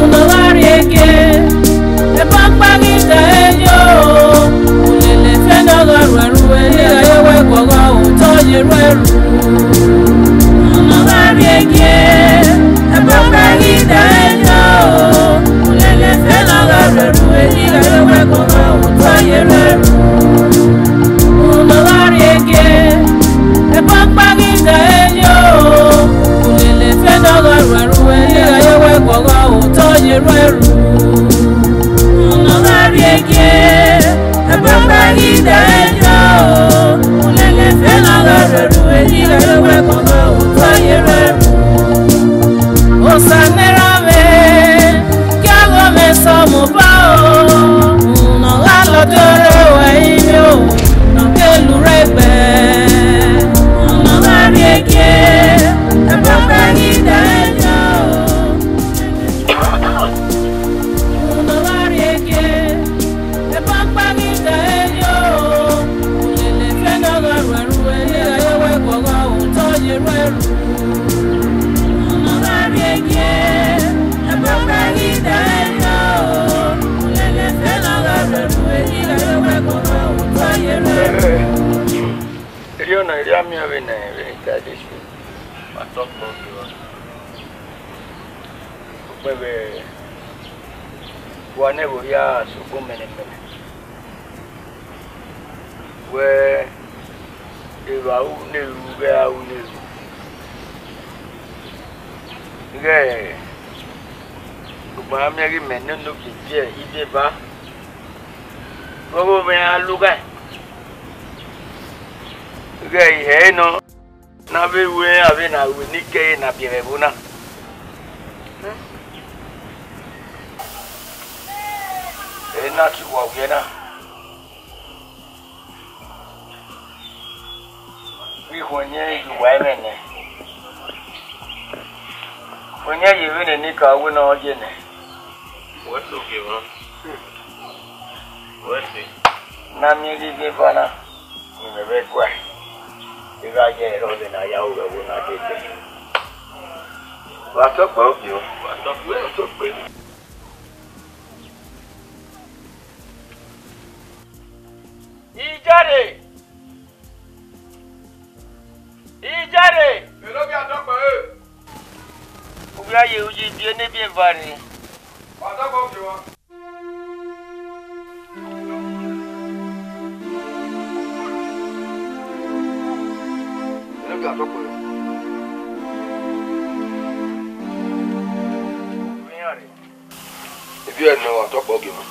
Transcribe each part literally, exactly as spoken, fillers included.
Unu gha rrie gie, ebe ọkpa ghi da ẹre yo, ulele fẹnẹ ọ gha ruẹ ru, ẹre gha ye wẹ guọghọ otọ ye ruẹ ru. Unu gha rrie gie, ebe ọkpa ghi da ẹre yo, ulele fẹnẹ ọ gha ruẹ ru, ẹre gha ye wẹ guọghọ otọ ye ruẹ ru. Unu gha rrie gie, ebe ọkpa ghi da ẹre yo, ulele fẹnẹ ọ gha ruẹ ru, ẹre gha ye wẹ guọghọ otọ ye ruẹ ru. Unu gha rrie gie, ebe ọkpa ghi da ẹre yo, ulele fẹnẹ ọ gha ruẹ ru, ẹre gha ye wẹ guọghọ otọ ye ruẹ ru. Osa ne erha mwẹ, gie aghọmwẹ sẹ Ọmọba o, unu gha lọdiọ rre ruẹ ivbi o, ne ọ ke lu rre egbe, unu gha rrie gie, ebe ọkpa ghi da ẹre yo. Unu gha rrie gie, ebe ọkpa ghi da ẹre yo, ulele fẹnẹ ọ gha ruẹ ru, ẹre gha ye wẹ guọghọ otọ ye ruẹ ru. Unu gha rrie gie, ebe ọkpa ghi da ẹre yo, ulele fẹnẹ ọ gha ruẹ ru, ẹre gha ye wẹ guọghọ otọ ye ruẹ ru. Erriọ na, erriọ a miẹn vbene I ta dee. Wa tọkpẹ ogie. Ukpẹn vbe uwa ne ẹvbo hia sokpan mẹnẹmẹnẹ. Wẹ, evba ru ne ru, ghẹ a ru ne ru. Ighẹ, sokpan a miẹn ghi mẹ ne onogie viẹ ivbi eva. Vbe ọghe mwẹ a lu ghae? Ighẹ ihẹ nọ. Ne a vbe ru iran vbe ne a ru eni kẹre ne a biẹ vbe ẹvbo na. Ena ki wa wiẹ na. Vbe ikhuẹn yẹn ye uwa ẹmwẹ nẹ. Ikhuẹn yẹn ye vbene eni ka wẹ ne ọ ye nẹ. Wẹ so gie mwa. Wẹ so. Ne a miẹn ghi vbe eva na. Imẹ vbe guae, I gha ye ẹre ọvbe ne a ya ru vbe ẹvbo na dede. Wa tọkpẹ ovbi o. Wa tọkpẹ. Wa tọkpẹ. Ijare! Ijare! Vbene ovbi a tọkpẹ re? Ovbi a ye uyi biẹ ne biẹ eva rre. Wa tọkpẹ ovbi o. Ebi ẹnẹ wa tọkpẹ ogie mwa.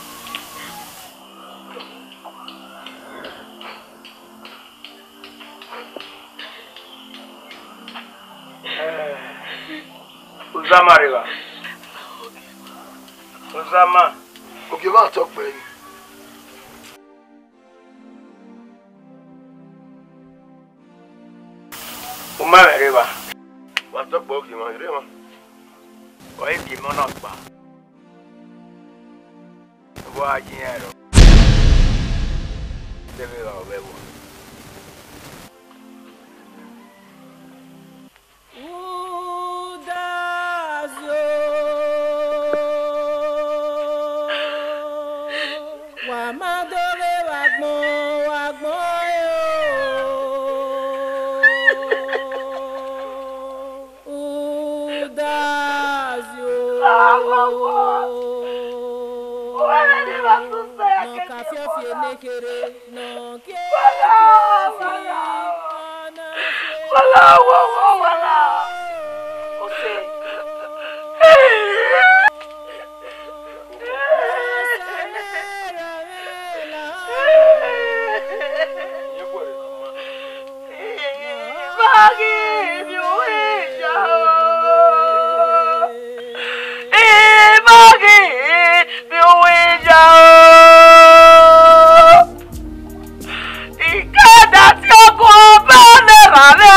Uzama rre evba. Uzama. Ogie mwa tọkpẹ yi. U ma mwẹ rre evba. Wa tọkpẹ ogie mwa, rre emwa. Ọ i biẹ emọ na kpa. Vbe a yi iran rọ? Dẹvbe evba ọ vbe ẹvbo. Udazi o, wa ma do ghe vbe agbọn, vbe agbọn e o. Udazi o. Nọ ka fiọfiẹ ne kherhe, nọ ke fiọfiẹ, ọna fiọfiẹ. Wala, wa, wa, wala. Ose. Imaghi vbe uwu iya o. Imaghi vbe uwu iya o. Ikada tie ọgua ọba ne erha mwẹ.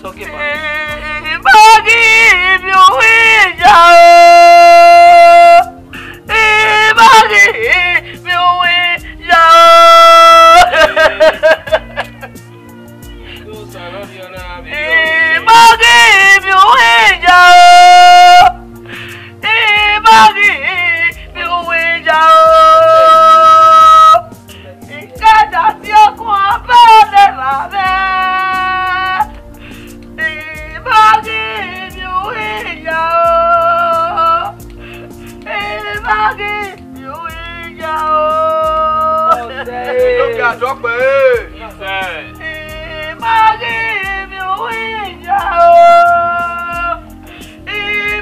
Talking about. Imagine if you win, yo. Imagine if you win, yo. Imagine if you win, yo. Imagine if you win, yo. Ikẹja si okun ọbọ ne ra mwẹ. Imagine if you win, yo. Imagine if you win, yo. Imagine if you win, yo.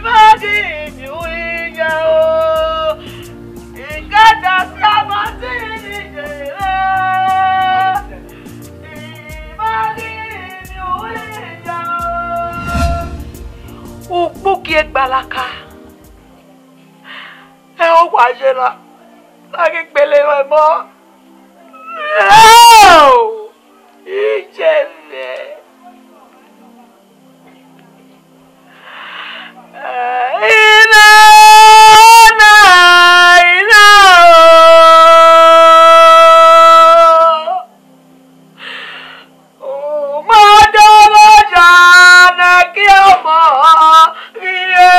Imagine if you win, yo. Ikẹja si ọbọ ne ra mwẹ. Ukpugie gbalaka, ẹ ọ wa ye na, na ghi gbele mwẹ mọ. Iye mwẹ. Ina, na, ina o. U ma dọghe ya ne ẹki ọmọ rhie.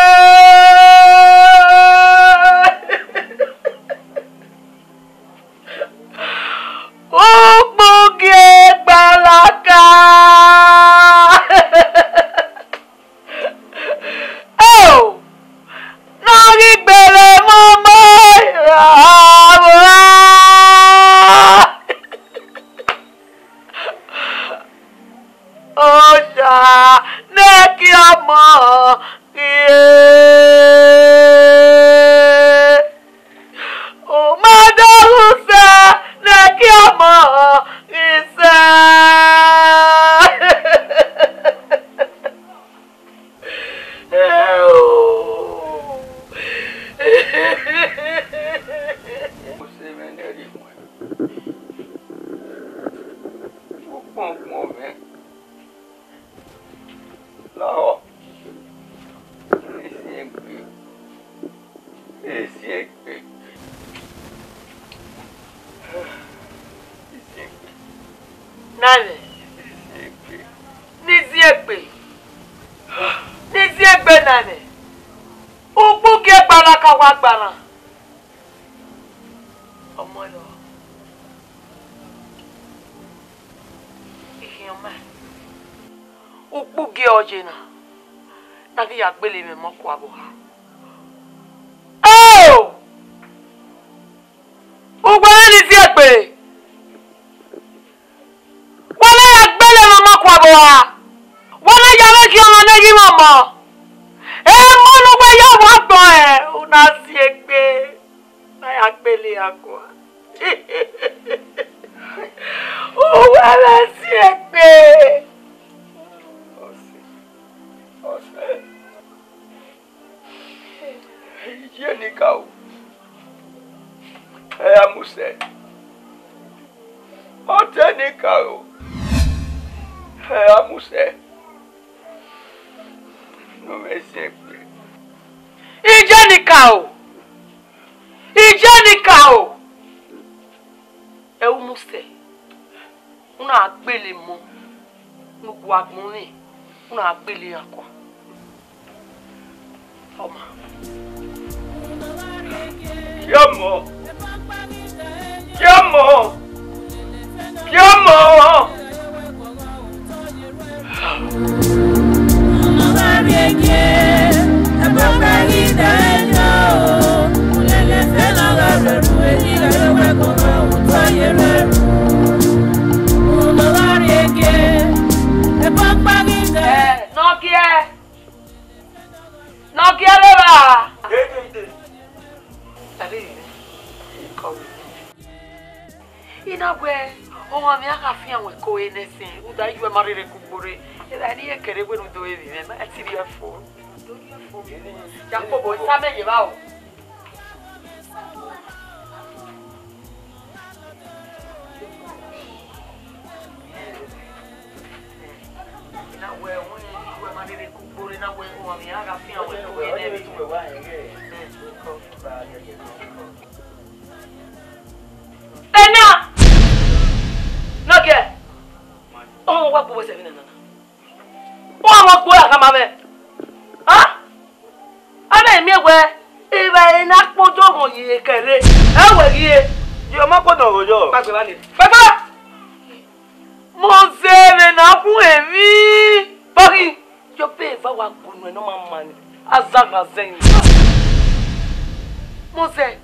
Ukpugie gbalaka. Oh! Na ghi gbele mwẹ ọmọ ira vbe ọra. Osa, ne ẹki ọmọ rhie. U ma dọghe usẹ, ne ẹki ọmọ rhie sẹ. Ukpọn ukpọn mwẹ. Lahọ. Esiẹn egbe. Esiẹn egbe. Esiẹn egbe. Nana. Esiẹn egbe. Ne iziẹn egbe. Ne iziẹn egbe nana. Ukpugie gbalaka wa gbaran. Ọmọ yọ. Ikhian ma. Ukpugie ọye na, na ghi ya gbele mwẹ ọmọ kua vbe oha. Oh! Uwẹ ne iziẹn egbe. Wa na ya gbele mwẹ ọmọ kua vbe oha. Wa na ya vbe khian ọmọ ne ghi mwẹ ọmọ. Emọ ne uwẹ ya wa gbọn ẹn, u na si egbe. Na ya gbele iran kua. Uwẹ vbe si egbe. Ọse, ọse. Iye ne I ka ru, ẹ ra mu sẹ. Ọtẹn ne I ka ru, ẹ ra mu sẹ. Ne ọ mwẹ siẹn egbe. Iye ne I ka ru, iye ne I ka ru. Ẹ u mu sẹ, u na gbele emọ ne u gu agbọn mwẹ, u na gbele iran kua. Ọma. Kiọmọ. Kiọmọ. Kiọmọ. Nọgiẹ. Nọgiẹ rre evba. I na wẹẹ, ọmwa mwẹ a gha fian wẹ ko ẹre nẹ ẹsẹn, rhunmwuda iyuẹ ma rherhe ke ugbo rre, erha ne I kẹrẹ wẹ ne u do vbe mwẹ, ma ti rhie fo. Ya kpobọ, I sa mẹ ye evba o. I na wẹẹ, Ena! Nọgiẹ! Ọmọ wa gbe uwẹ sẹ vbe nana na. Ọmọ gbe uwẹ a khama mwẹ. A? A na miẹn wẹẹ, evbare ne a kpodọ ọghọ ye kẹre, ẹ wẹ ghi re. Ye ọma kpodọ ọghọ yọ. Kpaegbe evba ni. Kpaegbe! Mose vbe ne a khuẹn emwi. Bọghi, yọ be eva wa gunu ẹn ne ọ ma ma ni. Azagba zẹ ni. Mose,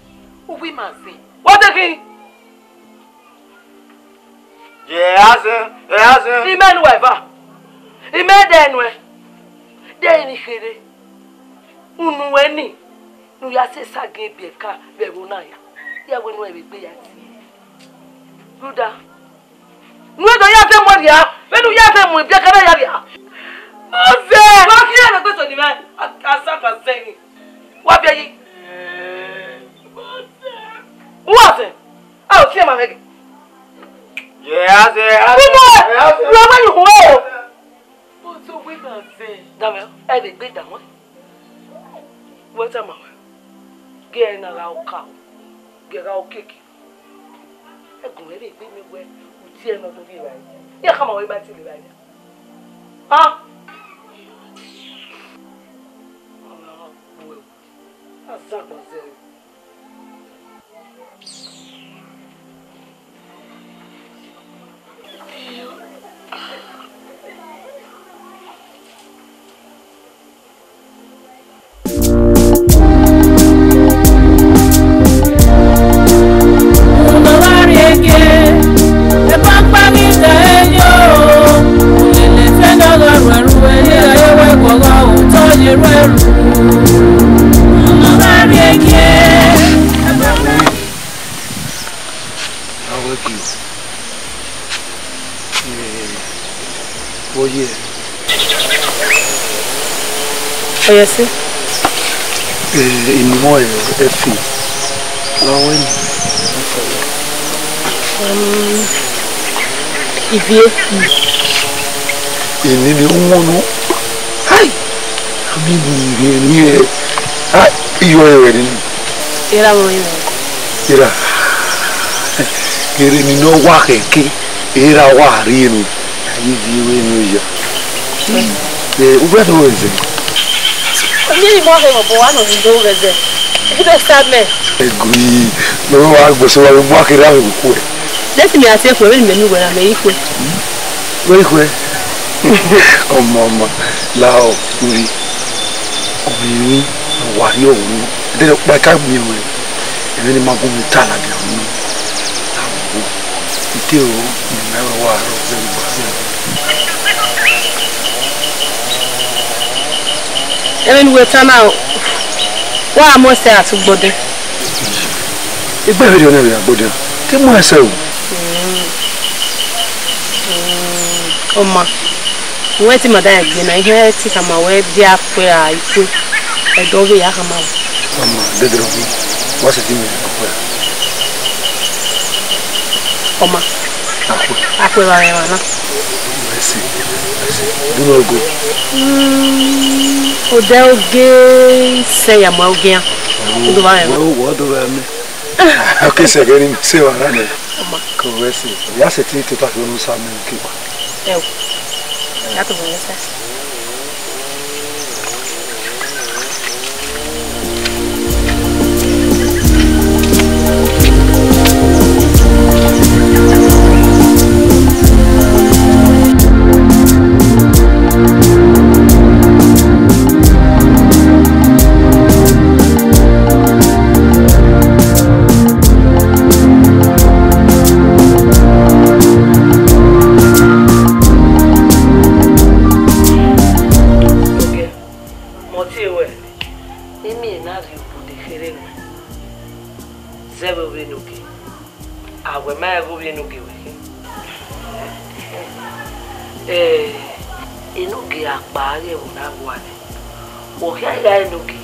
uwu ima zẹ. Wa de khin. Ye a zẹ, ye a zẹ. Imẹ ne uwa eva. Imẹ dẹ nuẹn. De emwi kherhe. Unu wẹ ni, ne u ya sẹ esagiẹn biẹ ka vbe ẹvbo na ya. Ya wẹ ne u vbe gbe ya tie. Rhunmwuda, ne u do ya zẹ mu rria, vbene u ya zẹ mu ibiẹka na ya rria. Mose! Wa khian ne gbe so ni mẹ, a, a sa gba zẹ ni. Wa biẹ yi. Mose! Uwa zẹ. A o fian ma mwẹ ghe. Ye a zẹ, ye a zẹ. Uwa, ye a zẹ. Uwa wẹ ni hu o. Mose, uwu ima zẹ. Dame, ẹ vbe gbe da wọn. Wẹ tama wẹ. Gie ẹre na gha ọka o. Gie gha okeke. Ẹgun ẹre egbe mi wẹ, u tie ẹre ne ọ do rri evbare. Iran khama wẹ ma te rri evbare. Ha? Azagba zẹ. Awẹgi o. Eh, oye. Oye si. Eh, imọ ẹfe. Wa wẹ ni. Um, ivie. Ini ni uwọnu. Hai! Ami ni ivie ni ẹ. Hai, iyo ẹre ni. Era mo yo. Era. Gere ni nọ wa khẹke, era wa rrie nu. Aye viọ vbe nu ya. Eh, u brother wẹ zẹ? Ni mo he mo bo wa no ni do vbe zẹ. Ido sa mẹ. Egui, no wa gbose wa mu akere ave ku ẹ. Desi mi ase ku ẹ, vbene mẹ ni wẹ ra mẹ i ku ẹ. Wẹ i ku ẹ? Ọmọ, ọmọ, la ọ, uri. Ọmọ emwi ne ọ wa rrie ọvbokhan, ẹdẹrriọ ọkpa ka miẹn ruẹ, emwi ne ma gu mwẹ ta ladian unu. Ite ro, ne imẹ rọ wa rọ vbe ugbo. Emwi ne uwẹ ta na, wa mu ẹsẹ ra tu gbodẹ. Egbe vberriọ nẹ vbe ra gbodẹ, te mu ẹsẹ o. Ọma, wẹ te ima da ẹgbẹ na, ihe te khama wẹ dia kue ra ikue, ẹdẹ ọ vbe ya khama wẹ. Ọma, dẹdẹrẹ ọghe, wa sẹtin miẹn ọkpa. Ọma. Akue. Akue vbe mwẹ emwa na. Mercy, mercy. Do not go. Mm, odẹ oge sẹ ya mu oge yan. Do vbe mwẹ. Wo, wo do vbe mwẹ. Oke sẹ ghe ni se wa na nẹ. Ọma. Ko wẹ se. Ya sẹtin tota ke unu sa mẹ ke. Ẹ o. Ya to vbe sa. Mẹ ọ tie ruẹ, emiẹn na rhie obo ne kherhe ruẹ, zẹ vbe ovbi enogie. A wẹ ma rẹn ghe ovbi enogie ruẹ khin. Eh, enogie akpa ghi ẹvbo na gua nẹ. Wẹ ọ khian gha enogie,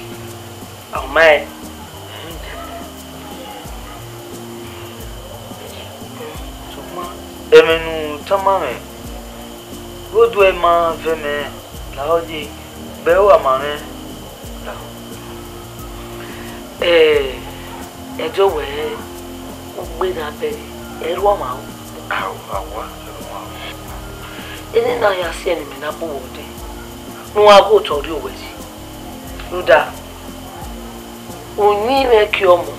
ọ ma rẹn. Sokpan ẹmwẹ ne u tama mwẹ, vbe oduẹ ma vẹ mẹ lahọ ye. Bẹ u gha ma mwẹ. Ẹ, ẹdẹ wẹ ugbe na bẹghe, ẹ i ru ọmwa o. Awa, awa, ẹ i ru ọmwa o. Ene na ya si ẹre ne imẹ na bu wẹ dee, ne u gha ghe otọ rrie owẹ yi. Rhunmwuda, uyinmwẹ ke ọmọ,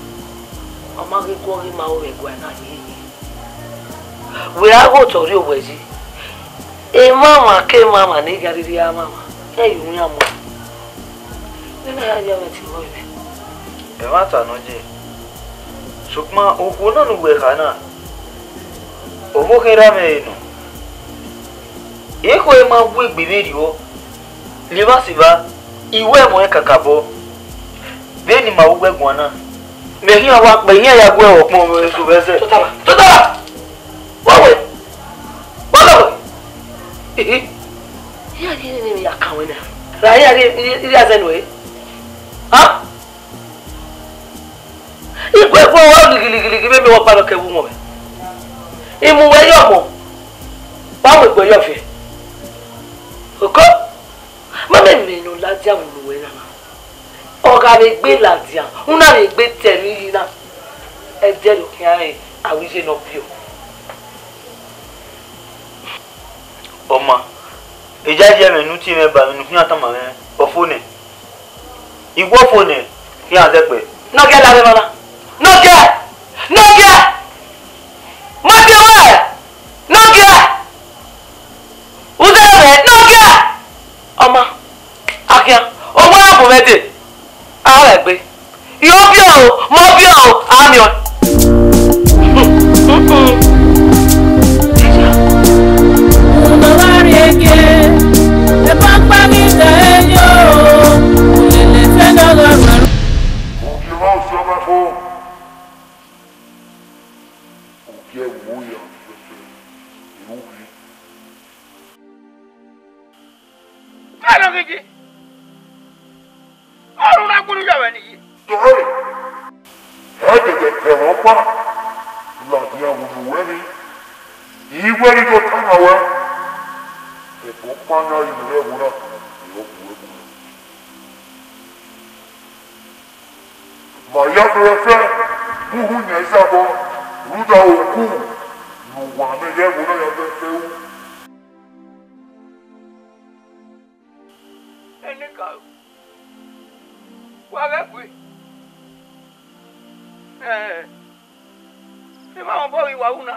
ọ ma ghi guọghọ ima ru vbe ẹguae na yeye. Wẹ gha ghe otọ rrie owẹ yi, emwamwa ke emwamwa ne I gha rhirhi a mwamwa, ẹ i re uyan mu. Nene a ya ya mwẹ tie vbọ vbe? Ẹmwata nọ ye, sokpan okhuo na ne uwẹ kha na, ọvbokhan erha mwẹ ẹre nọ. Ekhọe ma wu egbe vberriọ, levba sẹ evba, I wẹ ẹmwẹ ọnrẹn kakabọ, vbene ima ru uwẹ guan na. Mẹ khian wa kpẹ, iran ya gu ẹre ọkpọn vbe eso vbe ẹzẹ. Totaba, totaba! Wa wẹ! Wa lọ wẹ! Ehe! Iran ghi nene emwi ya kan wẹ na. Ra iran ghi, iran zẹ nuẹ. Ha? Iguẹguẹ ọre lighilighi vbe miẹn ọkpa nọ kẹ vbe uwọnmwẹ. I mu wẹ ye ọmọ, wa mu egbe ye ọviẹn. Oko, ma mẹ mẹ ne ọ ladian vbe unu wẹ na na. Ọ gha vbe gbe ladian, u na vbe gbe te ẹmwẹ iyi na. Ẹdẹ ne ọ khian rẹn, a wẹ iye ne ọ biẹ. Ọ ma, I ya ye ẹmwẹ ne u tie mwẹ ba, ẹmwẹ ne u khian tama mwẹ, ọ fo nẹ. I wẹ ọ fo nẹ, khian zẹkpẹ. Nọgiẹ la vbe emwa na. Nọgiẹ! Nọgiẹ! Ma biẹ ruẹ! Nọgiẹ! Uzẹmẹ, nọgiẹ! Ọ ma, a khian, owa ra bu mwẹ dee, a gha egbe. I ọ biẹ o, ma ọ biẹ o, a miẹn ọẹn. Unu gha rrie gie, ebe ọkpa ghi da ẹre yo, ulele fẹnẹ ọghe ọrhuẹrhu. Ogie mwa osiọma fo, ogie ẹvbo ya fẹfẹ, I ru khin. Fẹrẹ ghi yi. Ọrhunmwuda gbunu yọ vbe ne I yi. Dọe, ẹ dẹdẹ kẹ mwẹ ọkpa, ladian vbe unu wẹ ni, I wẹ ne I do tama wẹ, ẹbọ ọkpa yan rinmwian ẹvbo na, I rọ gu ẹvbo na. Ma ya do ẹfẹ, mu uhu yan izabọ, rhunmwuda oku ne uwa mwẹ ye ẹvbo na ya do ẹfẹ ru. Enikaro, wa ghẹ gbe. Ẹ, I ma rẹn obọ ghi wa ru na.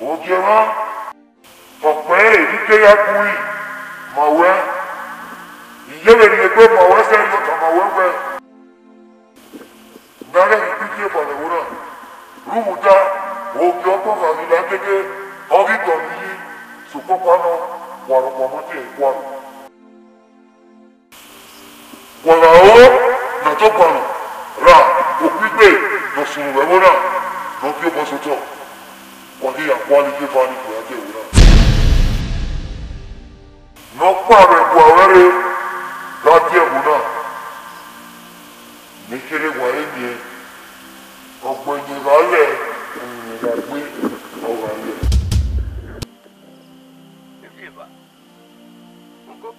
Ogie mwa, ọ kpẹre ne I ke ya gui ma wẹ, I ye vbe rhie egbe ma wẹ sẹ ne ọ tama wẹ wẹ, ne a ghẹ ghi gbe igie ba vbe ẹvbo na, rhunmwuda, ogie ọkpọ gha ghi la gege, ọ ghi dọn ne I yi, sokpan ọkpa nọ, wa rhọkpa ma tie ẹre kua aro. Wa gha ro ne a tọ gbanọ ra okhuigbe ne ọ sunu vbe ẹvbo na, ne ọ gie obọ sẹ otọ, wa ghi ya gualọ iye eva ni vbe a die ẹvbo na. Ne ọ kpa vbe ẹguae ruẹ rre gha die ẹvbo na, ne kherhe wa re miẹn, ọgbẹn ne gha lẹ, ẹmwẹ ne gha gbe, ọ gha lẹ. Evieva, uncle,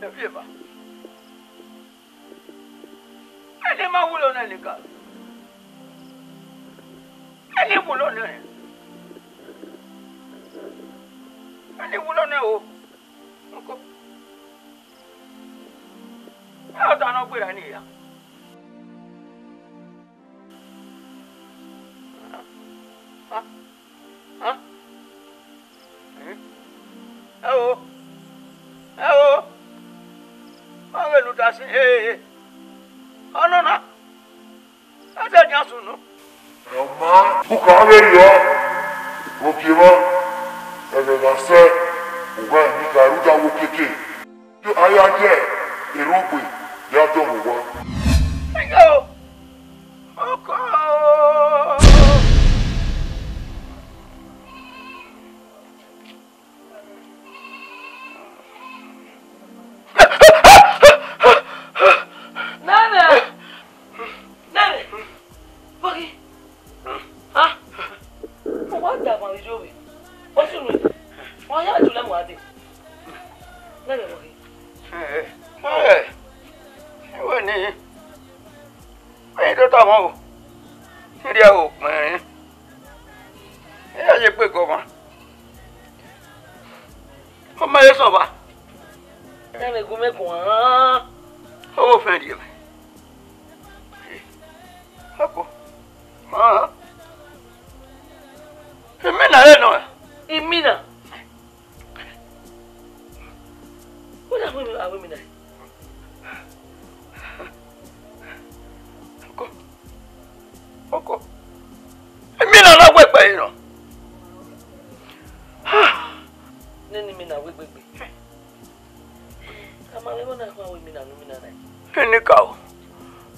evieva. Ẹni ma wulo nẹ nigga. Ẹni wulo nẹ. Ẹni wulo nẹ o. Uncle. Ẹ ọta ne ọ gberra ni ya. Ẹ o, ẹ o, ọ ghe ne u ta sin he, ọnọna, ẹ sẹ nian sunu. Ọ ma, u ka vbe yọ, ogie mwa, ẹghẹ gha sẹ, u gha emwi gha rre uda wo keke. A ya ye erhugbe ya dọlọ owa. Ayo! Oko! Nene! Nene! Bogi! Ah! Mo wa dagba vbe iye ovbi. Ọ sunu, ọ ya dule mu ade. Nene vbe ọ khin? Ẹ, ẹ, ẹ, wẹ ni, wẹ ni do tama o, ne I rhie aro kpẹnrẹn, I ya ye egbe gọmwa, ọ ma ye sẹ ọba. Ẹmwẹ gu mwẹ guan. Ọ vbe ofẹn rhie mwẹ. Ọkọ. Hàn. Imina rẹ nọ. Imina? Wẹ na wẹ a wẹ imina? Ọkọ. Ọkọ. Imina na wẹ gbe nọ. Nene imina wẹ gbe gbe. Ama mwẹ vbọ na khuan wẹ imina ne imina na? Enikaro.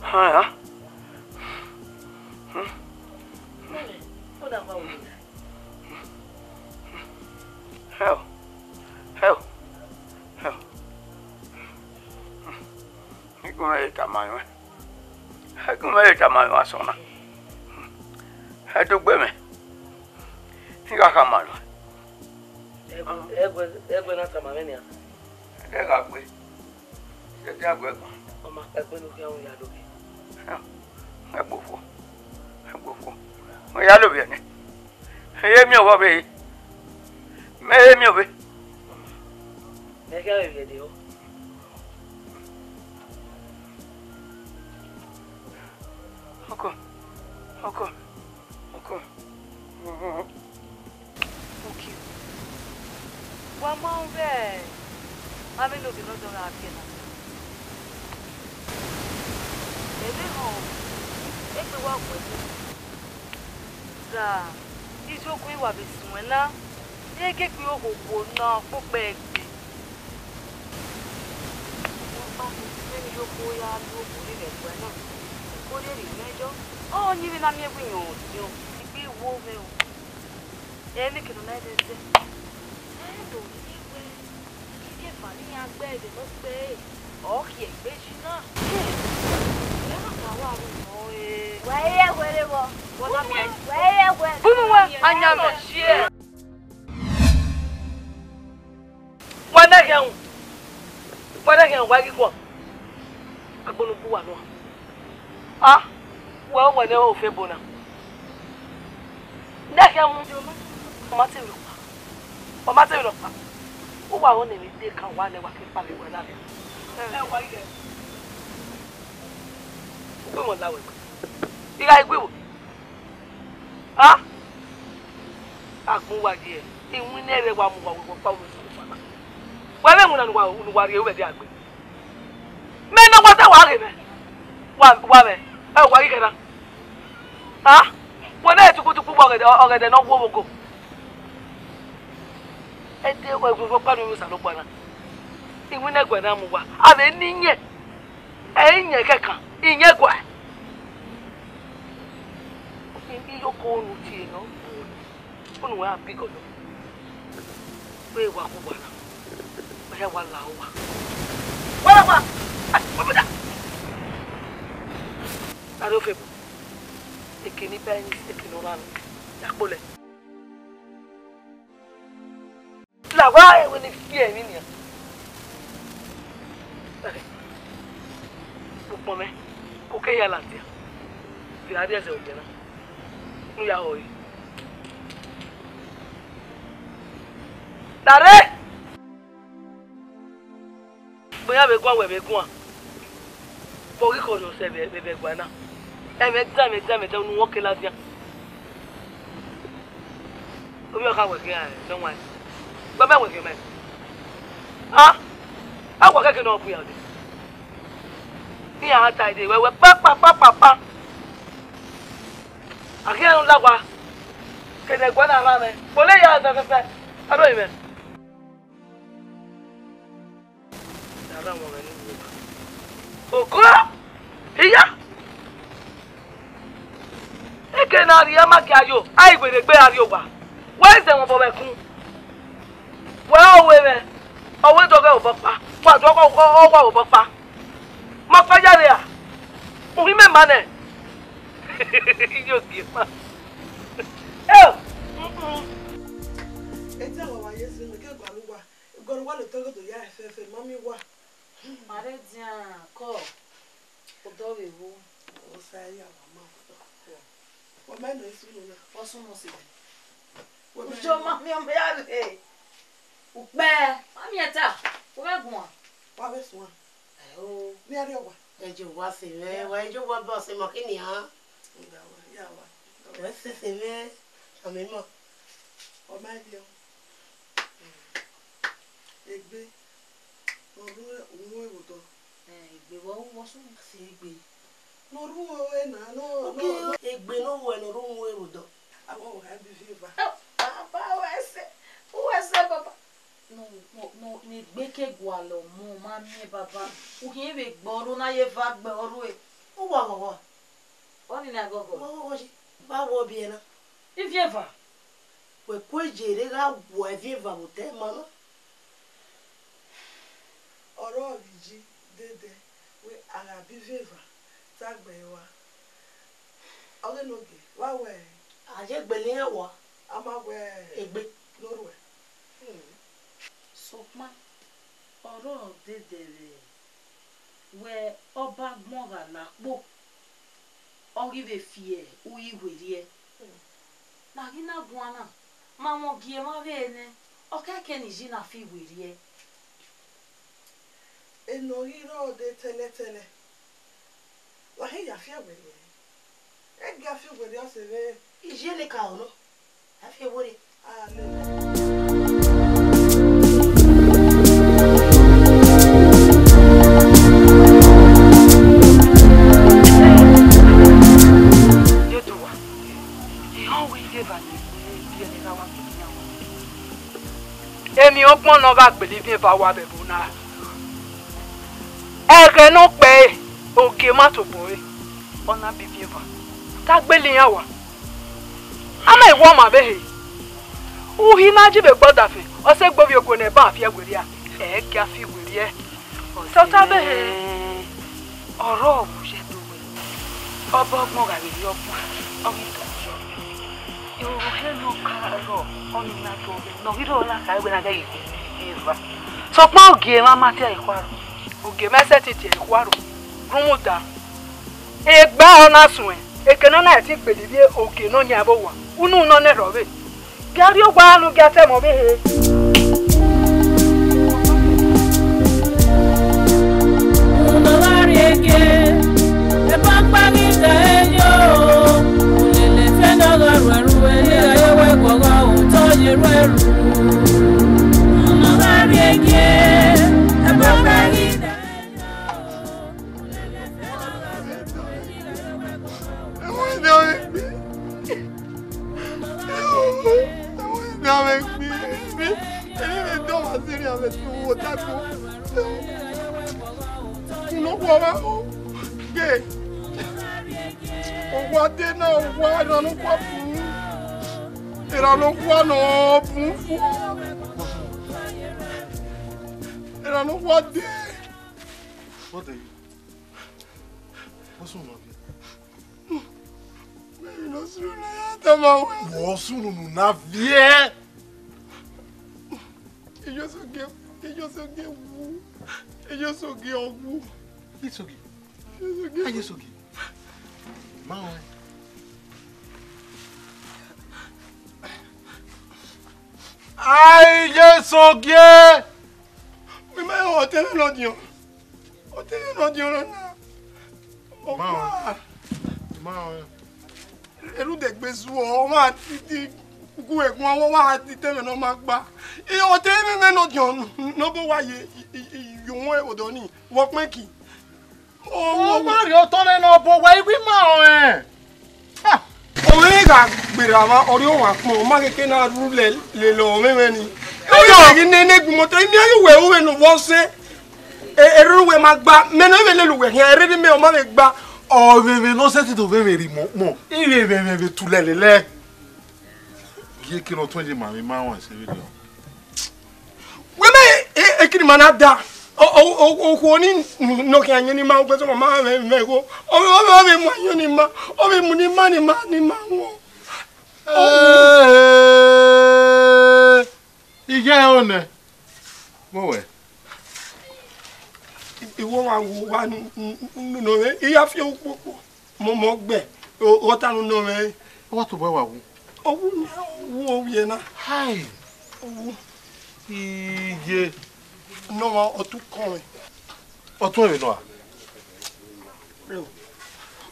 Hàn, hàn. Nene, vbọ na khuan wẹ imina? Hell. Hell. Hell. Igun mwẹ tama ruẹ. Igun mwẹ tama ruẹ asọn na. Ẹ do gbe mwẹ. I gha khama ruẹ. Ẹguẹ, ẹguẹ, ẹguẹ na tama mwẹ nian. Ẹdẹ gha gbe. Ẹdẹ gha gbe ẹguẹ. Ọ ma kpa egbe ne u khian ru ya do ghe. Ẹ gbe okhuo. Ẹ gbe okhuo. Ọ ya lo vbiẹ nẹ. Ẹ ye miẹn ọvbọvbe. Mẹ he miẹn ovbe. Mẹ khian vbe vbiẹ de o. Ọkọ, ọkọ, ọkọ. Uki, wa ma vbe amẹ ne ogie ne ọ dọ gha viẹ na. Ẹmwẹ họn, egbe wa gu ẹre. Ra, izogo wa vbe suẹn na, egbe okhuo na kpokpẹ egbe. Ọkpa, vbene iyokuo ya lu okhuo rre vbe ẹguae na, okhuo rhie rhie mwẹ yọ, ọnii vbe na miẹn wẹ irẹn ọdiọn, egbe wo mwẹ o. Ẹmwẹ kene ọ na rre zẹ, ẹ do rhie wẹ, keke eva ne iran gbe ẹre vbe ne ọ gbe ẹre, ọ khiẹ egbe yi na. Ẹ na ka wa ru nọ re. Wa rhie ẹguae rre vbọ? Wa na miẹn. Wa rhie ẹguae. Unu wẹ, ayan mẹ. Wa na khian ru, wa na khian ru, wa ghi guan. Agbọn ne u gbe uwa nua. A, wẹ ọ wẹ ne ofe ebo na. Na khian ru, ọ ma te vbe nọkpa. Ọ ma te vbe nọkpa. Uwa ho ne emwi de kan wa nẹ wa ke kpa vbe wẹ na khian. Ẹ wa ghi ghe. U gbe mọ la wẹ gbe. I gha gbe wo. A? Agbọn uwa ye, iwinna ẹre wa mu uwa vbe ọkpa vbe osa ọkpa na. Wẹ vbe iwinna ne uwa, ne uwa rhie vbe ẹdẹ agbe. Mẹ ne wa ta wa ghe mwẹ. Wa, wa mwẹ. Ẹ, wa ghi khẹ na. A? Wẹ ne tukutuku vbe ọghẹdẹ, ọghẹdẹ ne ọ wu ogo. Ẹdẹ wẹ vbe ọkpa ne osa ọkpa na. Iwinna ẹguae na mu uwa. A vbe ne iyẹn. Ẹ i yẹn kẹkan, iyẹn guẹ. I, iyoko unu tie nọ, unu wa bi gọdọ. Wẹ wa kugba na, wẹ ya wa la uwa. Wa la uwa, a, wa bada. Aro febo, eke ni ba ni, eke ne ọ rha nọ, ya kpolẹ. La wa ẹvbo ne I fi ẹrinmwi nian. Ukpọn mwẹ, ko ke hia ladian. Vbe a rhie ẹzẹ ogiẹ na, ne u ya họe. Dare! Gbe iran vbe guan, wẹ vbe guan. Vbe ọ ghi khọrhiọ sẹ vbe, vbe, vbe ẹguae na? Ẹmwẹ dan, ẹmwẹ dan, ẹmwẹ dan, unu wẹ ọ ke ladian. Ovbi ọkhan wẹ khian nọ wan. Wẹ mẹ wẹ khian mẹ. A? A wa kẹkẹ ne ọ bu iran dee. Iran ta dee, wẹ, wẹ, kpa, kpa, kpa, kpa, kpa. A khian la wa. Kene ẹguae na rhan mwẹ. Kpolo ya ẹzọ fẹfẹ. A do mwẹ. Oko! Iya! Eke ne a rhie ma gie ayo, a i werriegbe ra rrie owa. Wẹ i zẹ ẹmwẹ obọ vbe ẹkun. Wẹ ọ ru mwẹ, ọ wẹ dọghe obọ kpa. Wa dọghe ọ, ọ, ọ wa obọ kpa. Ma fa ya rre a? Uhin mẹ ma nẹ. Iye ogie ma. Eo! Mm-mm. Etẹn wa wa ye zẹ mẹ ke gua ne uwa. Gọrọ wa le tọghe do ya ẹfẹfẹ, ma miẹn uwa. Ma rre dian kọ, odọ vbe vbo? Osa ya wa ma odọ. Wa ma nọ isu nọ na. Ọ sunu si. Wa ma Ujo nọ. Ma miẹn ọmọ ya rre. Ukpẹ, ma miẹn ta. Wẹ vbe guan. Wa vbe suan. Ẹo. Ne a rrie owa. Ẹ je owa sẹ mwẹ, wa je owa ba sẹ ma khin nian. Nga wa, ya wa. Ẹ sẹ sẹ mwẹ, a miẹn ma. Ọ ma rrie. Egbe ne ọ rre uhunmwu ẹvbo odọ. Ẹ, egbe vbe ọ ru vbọ sunu? Si egbe. Ne ọ rre uhunmwu ẹvbo na, nọ, nọ, Oke, nọ. Egbe ne ọ ru ẹvbo odọ. Avbe ọvbokhan bi viọ eva. Ẹ, baba, wẹ sẹ, wẹ sẹ, baba. Ne, ne, ne, ne egbe ke gualọ mu, ma miẹn, baba. U khian vbe gbe ọrhu na ye eva gbe ọrhu ẹre. Uwa ghọghọ. Ọnii na ghọghọ. Uwa ghọghọ yi. Vbe a wọ biẹ na? Iviẹn eva. Wẹ ku eje rre gha wọ iviẹn eva vbe otọ ima na. Ọrọre ji dede wẹ a gha bi iviẹn eva ta gbe ẹre rua. Ọ ghe ne ogie, wa wẹ? A ye gbele iran wa. A ma wẹ egbe ne orhuẹ. Hmm. Sokpan, ọrọre dede vbe wẹ ọba agbọn gha la kpo, ọ ghi vbe fi uri werriẹ. Hmm. Ne a ghi na guan na, ma mwẹ ogie mwa vbe nẹ, ọ kẹkẹ ne I yi na fi werriẹ. Enọ ghi rrọọ de tẹlẹtẹlẹ, wa khin ya fi werriẹ. Ẹ gia fi werriẹ ọse vbe. Iye ne ka ọnọ, a fi werriẹ. Ale. Ye do wa. Ehọn wẹ iye va ne biẹ ne gha wa bi iran wa. Emwi ọgbọn ne ọ gha gbele iviẹn eva wa vbe ẹvbo na. Ẹghẹ ne ọ kpẹre, ogie ma tobọ ẹre, ọ na bi iviẹn eva. Te a gbele iran wa. A ma wẹ ọmọ vbe ehe. Uhi na ji vbe gbe ọdafẹn, ọ sẹ gbe ovbi ogue ne ẹban fi werriẹ, ẹ gia fi werriẹ. Sọta vbe ehe. Ọrọre ọ ye do wẹ. Ọba agbọn gha vbe rrie ọgbọn, ọ ghi do yọ. Iroro hẹ ne ọ ka rrọọ, ọnii na do vbe ne ọ ghi rrọọ na kha wẹ na ghẹ ghi ghi eva. Sokpan ogie mwa ma tie ẹre khuaro. Ogie mwa sẹtin tie ẹre khuaro. Rhunmwuda, egbe ọre ọ na suẹn, eke ne ọ na ẹtin gbele ivbi ogie ne ọ yan vbe owa, unu ne ọ nẹrhẹ ọ vbe. Gie a rrie owa ne u gie a ta ẹmwẹ ọvbehe. Unu gha rrie gie, ebe ọkpa ghi da ẹre yo, ulele fẹnẹ ọ gha ru ẹre ru, eni gha ye wẹ guọghọ, otọ ye ru ẹre ru. Unu gha rrie gie, ebe ọkpa ghi da ẹre yo. Ẹ̀wọ̀n iná rẹ̀ gbé. Ẹ̀wọ̀n iná rẹ̀ gbé. Ẹni rẹ̀ dán wá sí rí àmì tí wọ́n dàgbò. Inú kú ọmọ kú. Gé. Òwò adé náà wá ìrànlọ́wọ́ fún. Ìrànlọ́wọ́ náà bùn fún. Ìrànlọ́wọ́ dé. What are you? What's wrong with you? Baby, no sunu na ya ta ma wẹ. Wọ sunu nu na viẹ. Ejo so ge, ejo so ge wu. Ejo so ge ọwu. It's okay. Ejo so ge. Aye so ge. Ma wẹ. Aye so ge. Mi ma ho tẹmwẹ nọ diọn. Ọ te ne ọ diọn na. Ọ ma, ma, erudegbe zuọ, ọ ma ti, ti gu egun, ọ ma ti tẹmwẹ ne ọ ma gba. Ẹ, ọ te ne ne nọ diọn ne ọ bo wa ye, i, i, i, yo wọn odọ ni, wọ kpẹn ki. Ọ, ọ ma rhie otọ nẹ ne ọ bo wa, iwi ma ọnrẹn. Ha! Ọmọ gha gberra mwa, ọ rhie owa kpọn, ọ ma khẹke na rhu lele ọmwẹmwẹ ni. Ẹyọ! Ọ ghi nene gu moto, emian ye uwẹ ru vbene uwẹ ọse. E, erhurhu uwẹ ma gba, mẹ ne ọ vbe lele uwẹ khian, erhirhi mẹ ọ ma vbe gba. Ọ vbe emwi ne ọ sẹtin do vbe emwi rhie imọ ukpọn, I vbe emwi vbe tulẹ lele. Gie eke ne ọ tuẹn ye ma vbe ma rẹn ẹse vberriọ. Wẹ mẹ e, e, ekiri ma na da. O, o, o, okhuo ni nọ khian yẹn ni ma, ugbẹn sẹ ma ma vẹ, vẹ igho. Ọ vbe, ọ vbe, ọ vbe mu ayọn ni ma, ọ vbe mu ni ma, ni ma, ni ma wọn. Ee, iye ẹro nẹ. Vbọ wẹ? Iwọ wa wu wa nu, nu, nu, nu, nọ mwẹ, I ya fi ukpokpo. Mọmọ gbẹ, ọ, ọ ta nu nọ mwẹ. Ọ wa tobọ wa wu. Ọ wu, wu ovbiẹ na. Hai. Ọ wu. Iye. Nọ mwẹ, ọ tu kọn mwẹ. Ọ tuẹn vbe nọ a?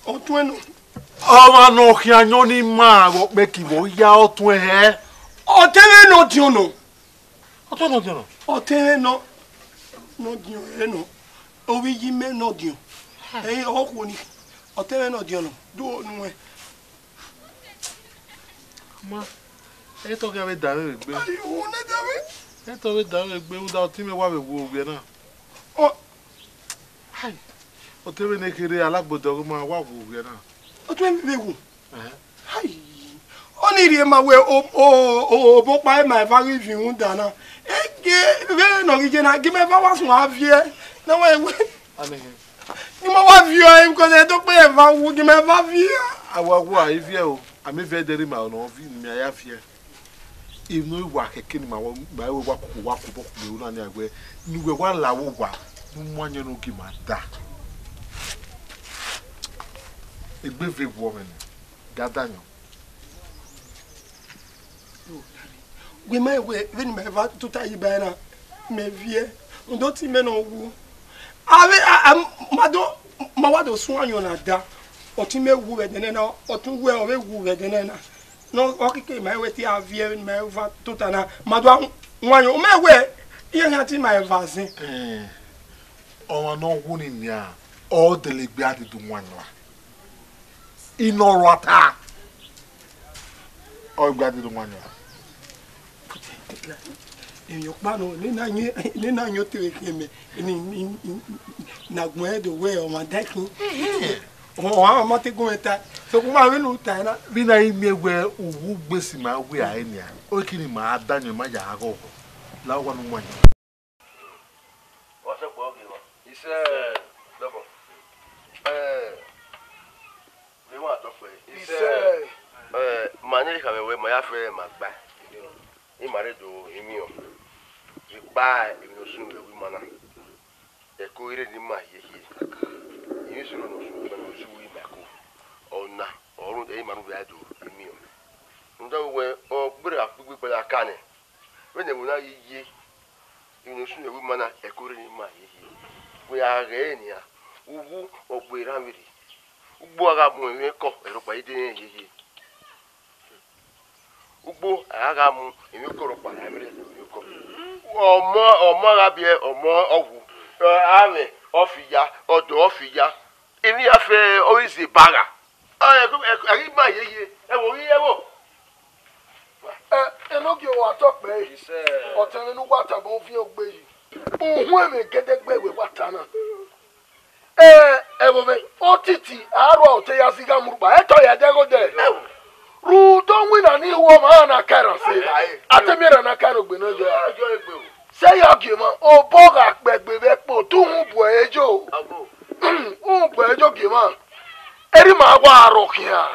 Ọ tuẹn nọ. Ọmwa ne ọ khian yọn ni ma vbe ọkpẹki vbe ọ ya ọ tuẹn hẹ? Ọ te mwẹ ne ọ diọn nọ. Ọ tuẹn nọ diọn nọ. Ọ te mwẹ nọ, nọ diọn ẹ nọ. Ovbi iye mẹ nọ diọn. Ẹ, ọ khuo ni. Ọ te mwẹ nọ diọn nọ. Do nuẹn. Ma, ẹ tọ khian vbe da mwẹ vbe egbe. Ayo, ne da mwẹ. Ẹ tọ vbe da mwẹ vbe egbe, rhunmwuda ọtẹn mwẹ wa vbe wu ovbiẹ na. Ọ, hai, ọtẹn mwẹ ne kherhe alagbodẹ ọghe ma wa wu ovbiẹ na. Ọtẹn mwẹ vbe wu. Ẹhẹn. Hai, ọnii rhie ma wẹ o, o, o, obọ ọkpa ma eva ghi viọ rhunmwuda na. Eke vbe ne ọ ghi ye na, gie ma eva wa suẹn a viẹ. Na wa wẹ. Anihẹn. Gie ma wa viọ ẹre, because ẹ do kpe eva wu, gie ma eva viẹ. A wa wu a i viẹ o, a miẹn viẹ dẹrriọ ima nọ, ọ viọ ne a ya viẹ. Emwi ne ọ wa kẹkẹ ne ima wa, ma wa koko wa kobọ kugbe ru na nia wẹ, ne uwẹ wa la vbe owa, ne u mu ayọn ne ogie ima da. Egbe vbe wu ọmwẹ nẹ, ga da ayọn. Wẹ ma wẹ, vbene ima eva tota yi ba na, mẹ viẹ, rhunmwuda ọtẹn mwẹ ne ọ wu. Avbe, a, a, ma do, ma wa do suẹn ayọn na da, ọtẹn mwẹ wu vbe ẹdẹnẹrẹ na, ọtẹn uwẹ ọ vbe wu vbe ẹdẹnẹrẹ na. Ne ọ kike ma wẹ te a viẹ vbene ima eva tota na, ma do a wan ayọn, mẹ wẹ, iran khian te ima eva zẹn. Ẹn, ọmwa ne ọ wu ni nian, ọ dele egbe a dede wan ayọn ra? Inọrhuata. Ọ gba dede wan ayọn ra? Emwi ọkpa nọ, ne na yẹn, ne na yẹn ọtẹn vbe khian mẹ, ni, ni, ni, ne agbọn ẹre do wẹ ọmwa da ẹkhin. Ẹhẹn. Ọ, ọ, ọ ma te gun mwẹ ta. Sokpan ma vbene u ta na. Vbene a i miẹn wẹ uwu gbe si ma wẹ a re nian, ọ i kiri ma a da ayọn ma ya ghọghọ. La owa ne u wan ayọn. Wa sẹ kpọ ghi wa. Isẹ. Dọbọ. Ẹ, vbe wa tọ kpẹ. Isẹ. Ẹ, ma ne ekhama wẹ ma ya fẹ ma gba. Ima rre do emwiọ. Vbe ikpa emwi ne ọ sunu vbe ẹvbo ima na. Ẹko i rre ne ima hiehie. Emwi sunu ne ọ sunu vbe ne ọ sunu ima ẹko. Ọna, ọ rhunmwuda ima rhunmwuda do emwiọ. Rhunmwuda wẹ, ọ gberra kpigbi gbalaka nẹ. Vbene ẹvbo na ghi ye, emwi ne ọ sunu vbe ẹvbo ima na, ẹko i rre ne ima hiehie. Wẹ a ghẹ ẹre nian, uwu ọ gbe erha vberriọ. Ugbo a gha mu emwi ẹko, rhọkpa i de rẹn hiehie. Ugbo a gha mu emwi ẹko rhọkpa, a i vberriọ emwi ẹko. Ọmọ, ọmọ gha biẹ, ọmọ ọ wu. Amwẹ ọ fi ya, ọdọ ọ fi ya. Emwi ya fẹ ọ ghi zẹ ba gha. Ẹ, ẹ, ẹ, ẹ ghi ma hiehie, ẹ vbe ọ ghi ye ẹvbo. Ẹ, enogie wa tọ kpẹ ẹre, ọtẹn mwẹ ne uwa tama uviẹn ogbe yi. Uhunmwu ẹmwẹ gẹdẹgbẹ wẹ wa ta na. Ẹ, ẹvbo mwẹ, otiti a rua otọ ya zẹ igho mu rhukpa, ẹ tọ ya dẹ igho dẹ. Rhunmwuda winna ne I ru ọmwa na ka erhan sẹ, a te miẹn erhan na ka erhan ogbe ne ọ yọ. Sẹ ya gie emwa, obọ gha kpẹ egbe vbe ẹkpo, te uhunmwu bu ẹre yo. Uhunmwu bu ẹre yo gie emwa. Erha ima wa rọ khian.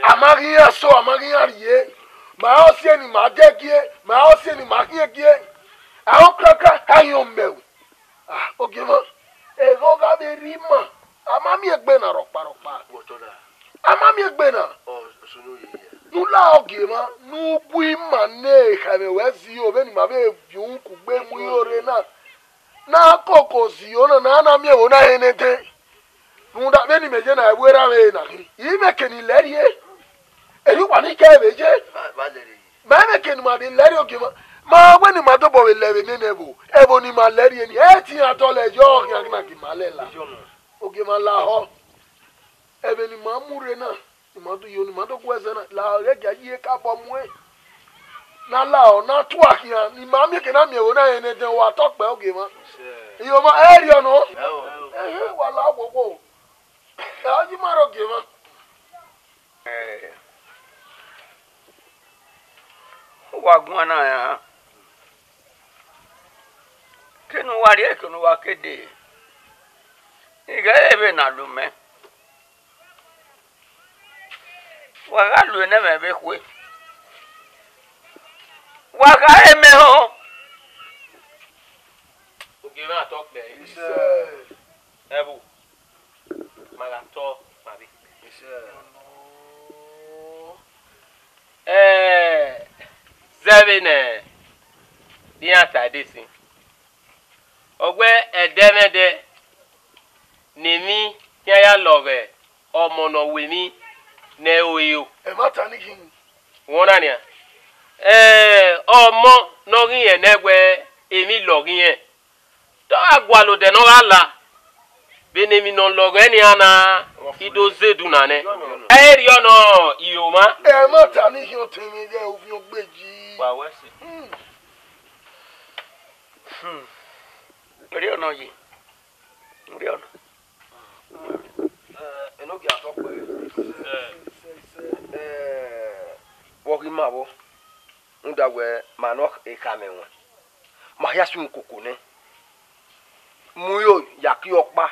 A ma ghi iran sẹ, a ma ghi iran rhie. Ma ọ siẹ ne ima dẹ gie, ma ọ siẹ ne ima khian gie. A rẹn krakra, a yan mẹ ru. Ah, ogie emwa, ẹghẹ ọ gha vbe rre ima, a ma miẹn egbe na rhọkpa rhọkpa. A ma miẹn egbe na. Ne u la ogie emwa, ne u gu ima ne ekhọe mwẹ wẹ zẹ iro vbene ima vbe viọ uhunmwu kugbe mu iro rre na. Ne a koko zẹ iro na, ne a na miẹn ẹvbo na hẹ ne ẹdẹn. Rhunmwuda vbene imẹ ye na, ẹvbo erha mwẹ na khin, imẹ ke ni lẹrhie. Erha uwa ni kẹ vbe ye. Ma imẹ ke ne ima de lẹrhie ogie emwa. Ma wẹ ne ima dobọ vbe lẹ vbe nene ẹvbo, ẹvbo ne ima lẹrhie ni, ẹ te iran dọlọ yọ khian na gie ima lẹ la. Ogie emwa lahọ. Ẹvbo ne ima mu rre na, ne ima do yo, ne ima do gu ẹzẹ na, lahọ ghẹ gia yi ekabọ muẹn. Ne a lahọ, ne a tua khian, ne ima miẹn ke na miẹn ẹvbo na hẹ ne ẹdẹn, wa tọ kpẹ ogie emwa. Iyo ma, ẹ rriọ nọ. Ẹhẹn, wa la okhuo okhuo. Ẹ, ọ yi ima rre ogie emwa. Ẹ, uwa guan na ra? Kene uwa rrie, kene uwa ke dee, I ghẹ re vbene a lu mẹ. Wa gha lu enẹ mwẹ vbe ekhue. Wa gha re mẹ họn. Ghe mwẹ a tọ kpẹre. Ẹvbo, ma gha tọ kpare. Ẹ, zẹ vbene iran ta ẹdẹ sin. Ọ wẹ ẹdẹmwẹdẹ ne emwi khian ya lọghọ ọmọ ne ọ ru emwi ne ẹ i ro. Ẹmwata ni khin. Wẹ ọna nian. Ẹ, ọmọ ne ọ ghi rẹn nẹ wẹ emwi lọghọ irẹn. Te ọ gha gualọ odẹ ne ọ gha la, vbene emwi ne ọ lọghọ nian na, I do zẹ edunna nẹ. Ẹ i rriọ nọ, I ro mwa. Ẹmwata ni khin ọtẹn mwẹ ghẹ ovbiọn gbeji. Wa wẹ sẹ. Hmm. Hmm. Rriọ nọ yi. Rriọ nọ. Eh, enogie a tọ kpẹre. Eh, vbe ọ ghi ma vbọ, rhunmwuda wẹ ma nọ ekhọe mwẹ ruẹn. Ma hia sunu koko nẹ. Mu iro ya kie ọkpa.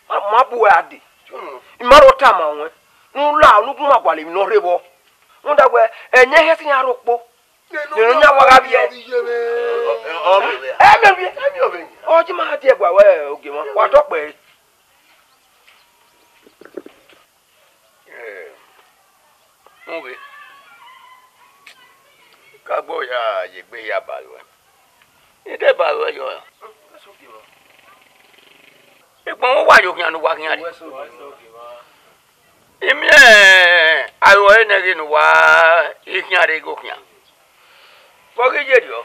Ma, ma bu uẹ a dee. I ma rho tama ruẹn ne u la, ne u gu ma gualọ emwi ne ọ rre vbọ. Rhunmwuda wẹ, ẹyẹn hẹ sẹ iran rho kpo. Ne ọ yan wa gha vbiẹ. Ẹ miẹn vbiẹ. Ọ ji ma die ẹguae wẹ ogie mwa, wa tọ kpẹre. Ẹ, mu vbe. Ka gbọ ya ye egbe hia ba ruẹ. I de ba ruẹ yọ. Ikpọnmwẹ uwa ye okhian ne uwa khian rre. I miẹn aro ẹre nẹ ghe ne uwa i khian rre igho khian. Vbe ọ ghi ye rriọ?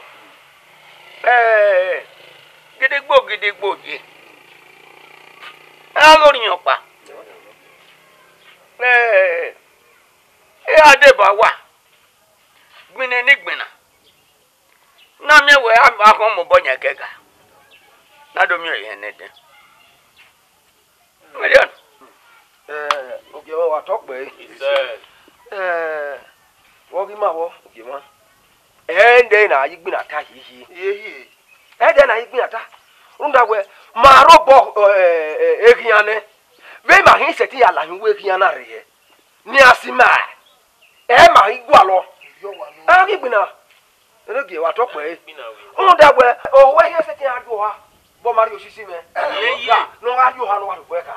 Ẹ, gidigbo gidigbo ye. A ghi orhiọn ọkpa. Ẹ, I ra deba uwa, gbinna ne I gbinna. Na miẹn wẹ a, a khọn mobọ yan ẹkẹga, na do miẹn ọre hẹn nẹdẹn. Million. Eh, ogie mwa wa tọ kpẹre. Isẹ. Eh, vbe ọ ghi ma vbọ, ogie mwa. Ẹdẹ na ye igbinna ta hiehie. Hiehie. Ẹdẹ na ye igbinna ta. Rhunmwuda wẹ, ma rre obọ, eh, eh, eghian nẹ. Vbe ma hin sẹtin ya la hin uwu eghian na rre hẹ. Ne a si ma, ẹ ma ghi gualọ. A ghi gbinna. Enogie wa tọ kpẹre. Rhunmwuda wẹ, ohu ẹhiẹ sẹtin a rrie oha, vbe ọ ma rrie osisi mwẹ. Ra, ne ọ gha rrie oha ne ọ gha rrie oha kha.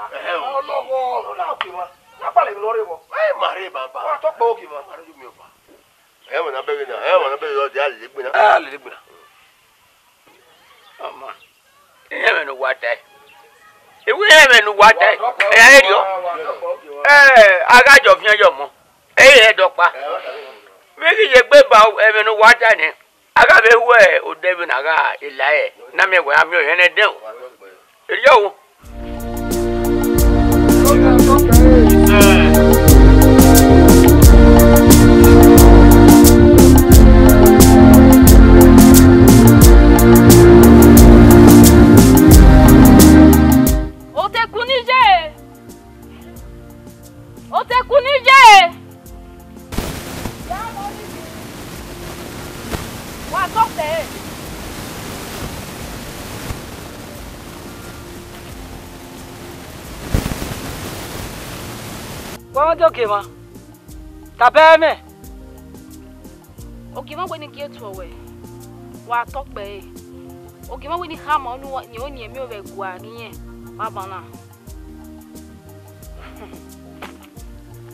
Ọlọghọ, ọ na ogie mwa. Na kpalẹ emwi ne ọ rre vbọ. Ẹ ma rre baba. Wa tọ kpẹre ogie mwa. Ẹ wẹ na bẹghe na, ẹ wẹ na bẹghe, ọ dia lele gbinna. A lele gbinna. Ọmọ, irẹn ẹmwẹ ne uwa tae. Iwẹ irẹn ẹmwẹ ne uwa tae, ẹ i rriọ. Ẹ, a gha jọ fian ye ọmọ, ẹ i re ẹdẹ ọkpa. Vbe I ghi ye egbe ba ẹmwẹ ne uwa tae nẹ, a gha vbe ru odẹ vbene a gha la ẹre, ne a miẹn wẹ a miẹn ọre hẹn nẹdẹn o. Erriọ o. Oteku ni ye! Oteku ni ye! Wa tọ kpẹre. Wa ma gie ogie mwa. Taba ẹmwẹ. Ogie mwa wẹ ne I gie tuẹ ruẹ, wa tọ kpẹre. Ogie mwa wẹ ne I khama unu ne ọ yin emwi vbe ẹguae ne irẹn vbe agbọn na.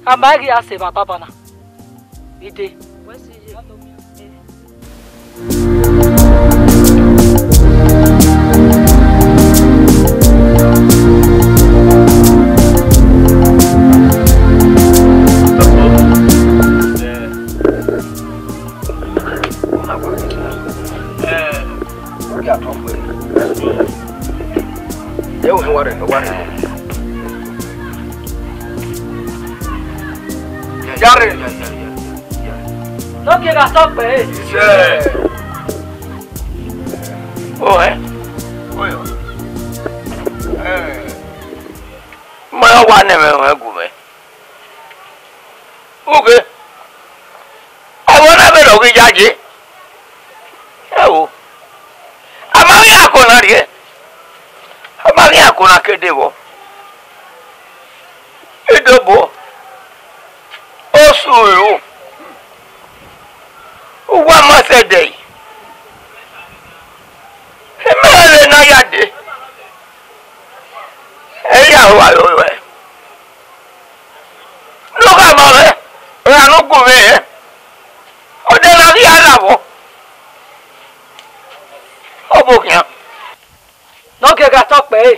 A ma ghi a sẹ emwa baba na. I de. Wẹ si ye. Yare. Lókè ra sọ pé. Iṣẹ́. O ẹ. Mo yọ wa nẹ mẹ rẹ gùn mẹ. Uke. Ẹvbo na vbe lọ ghi yayi. Ẹ o. A ma ghi ako na rrie. A ma ghi ako na ke de vbọ. Idobo. Osu ru. Uwa ma sẹ dẹ yi. Ẹ ma rẹn vbe ne a ya dee. Ẹghẹ tọ kpẹre.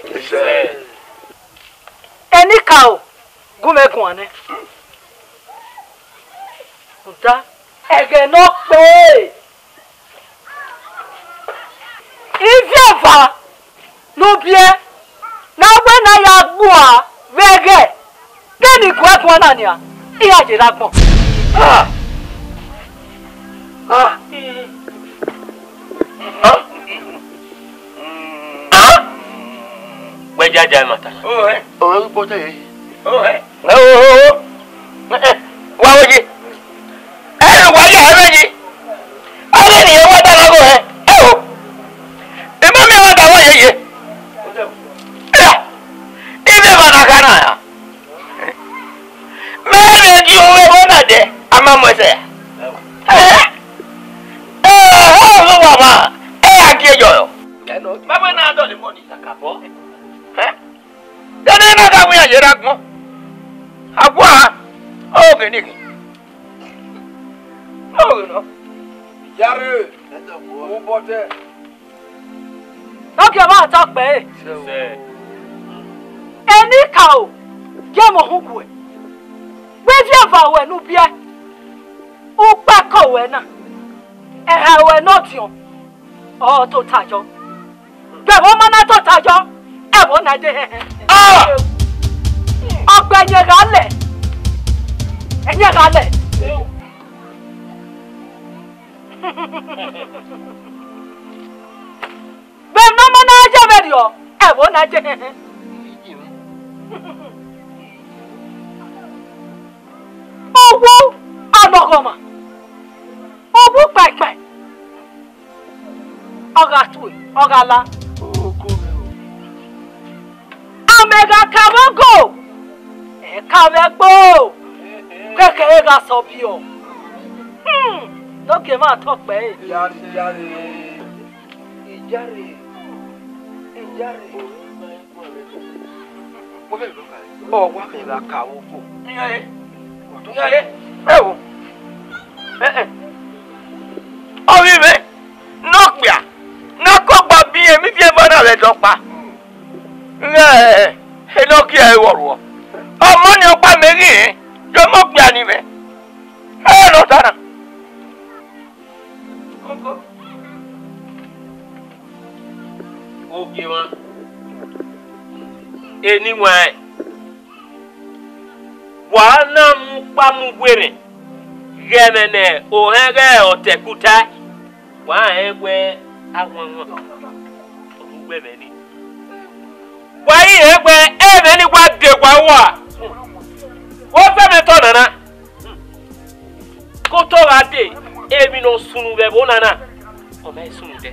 Ẹnikaro, gu mwẹ guan nẹ. Rhunmwuda ẹghẹ ne ọ kpẹre. Ivbi eva ne u biẹ ne a wẹ ne a ya gbua vbe ẹghẹ, kevbe iguẹ guan na nian, iran ye rre agbọn. Ah! Ah! Ah! Ah! Wẹ jaja ẹmwata. Ọmọ ẹgbẹ ọtẹ yẹn. Ẹ o, o, o. Ẹ, ẹ, wa vbe yi. Ẹ, wa ya ẹmwẹ yi. Avbe ne irẹn wa da na gho hẹ. Ẹ o. Ima miẹn wa da wa yeye. Ẹ, ivbi eva na kha na ya. Mẹ vbe gie uwu ẹvbo na dẹ, a ma mu ẹsẹ ya. Ẹ, ẹ, ọ vbe wa ma, ẹ ya gie yọ. Baba na dọlẹ mọ ni kakabọ. Ẹ? Dede na gha wian ye rre agbọn. Agbọn a, ọ ghe ni ghe. Ọ ghe nọ. Yare, u bọtẹ. Ogie ọmwa tọ kpẹre. Ẹnikaro, gie mẹ uhunmwu guẹ. Wẹ viọ eva ruẹ ne u biẹ. Ukpẹkọ ruẹ na. Ẹhẹ ruẹ ne ọdiọn. Ọ tota yọ. Vbe ẹvbo ma na tota yọ, ẹvbo na dẹ hẹhẹ. Ah! Ọgbẹn ẹyẹn gha lẹ, ẹyẹn gha lẹ. Vbe ne ọ ma na ye vberriọ, ẹvbo na dẹ hẹhẹ. Owu ọnọghọmwa, owu kpaikpai. Ọ gha tue, ọ gha la. Amẹ gha ka vbe ọgọ, ẹ ka vbe ẹgbo, kẹkẹ ẹ gha sẹ ọbiọ. Hmm, ne ogie mwa tọ kpẹre. Iyare, iyare, iyare, iyare. Ọ wa mẹ gha ka vbe ọgọ. Iyare, iyare. Ẹ o. Ẹ, ẹ. Ọ vbe mwẹ. Ne okpia ne a kọ gba biẹ emwi viẹ vbe na vbe dọkpa. Ghẹ, enokia ẹre vbe ọ ruọ. Ọmọ ni ọkpa mẹ ghi rẹn, ye ọmọ okpia ni mwẹ. Ẹ nọ ta na. Ogie mwa, eni wẹn, wa na mu ukpa mu werriẹ ghẹ ẹmwẹ ne ohẹn ghẹ ọtẹkuta. Wa rẹn wẹ ahuanhuan ọ mu uwu ẹmwẹ nii. Wa i rẹn wẹ ẹmwẹ nii wa de wa rua. Wo fẹ mẹ tọ nana. Ke otọ gha dee, emwi ne ọ sunu vbe ẹvbo na na, ọ ma he sunu dẹ.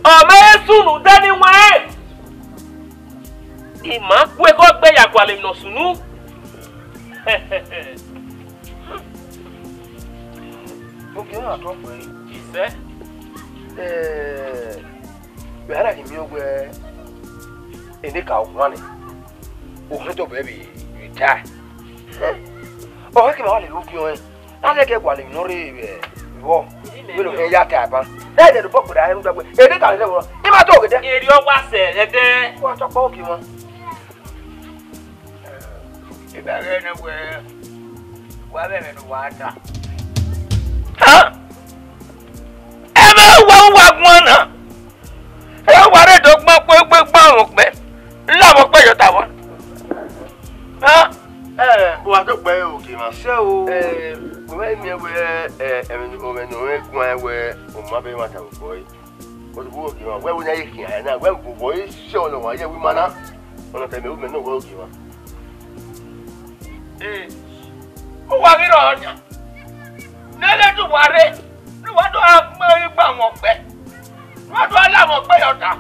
Ọ ma he sunu dẹ ni wẹn. I ma gu ekhọe gbe ya gualọ emwi ne ọ sunu. Ogie na tọ kpẹre. Isẹ. Eh, vbe a na ghi miẹn wẹ Enekaro guan nẹ, ohẹn tobọ ẹre vbe ta. Ọ gha ke ma wa lele ubiọn ẹn, na lẹ kẹ gualọ emwi ne ọ rre vbe vbọ, vbene ohẹn ya ta ban. Ẹ dẹ do bọ kpẹrẹ a rẹn rhunmwuda wẹ Enekaro rre vbọ, I ma do ghe dẹ. Erriọ wa sẹ ẹdẹ. Wa tọ kpẹre ogie mwa. Ẹ, I ma ghẹ nẹ wẹ, wa vbe ẹmwẹ ne uwa ta. Ha? Ẹmwẹ uwa, uwa guan na. Ẹ wa rre do gbọn kpegbe gbọn ọmọ kpẹ. Lavọ kpẹ yọ ta vbọ. Ha? Ẹ, uwa do kpẹ ogie mwa. Sẹ o. Ẹ, wẹ miẹn wẹ, ẹ, ẹmwẹ ne, ọmwẹ ne ọ mwẹ guan wẹ, ọ ma vbe mwa ta vbe obọ ẹre. But vbe ogie mwa, wẹ vbe na ye khian ẹre na, wẹ vbe obọ ẹre sẹ ọnọ wa ye ẹvbo ima na. Ọna tama mẹ, u mẹ nọ wẹ ogie mwa. Ee, uwa ghi rrọọ nian. Ne ẹlẹdẹ uwa rre, ne uwa do gha gbe igba mwẹ ọkpẹ, ne uwa do gha la mwẹ ọkpẹ yọ ta,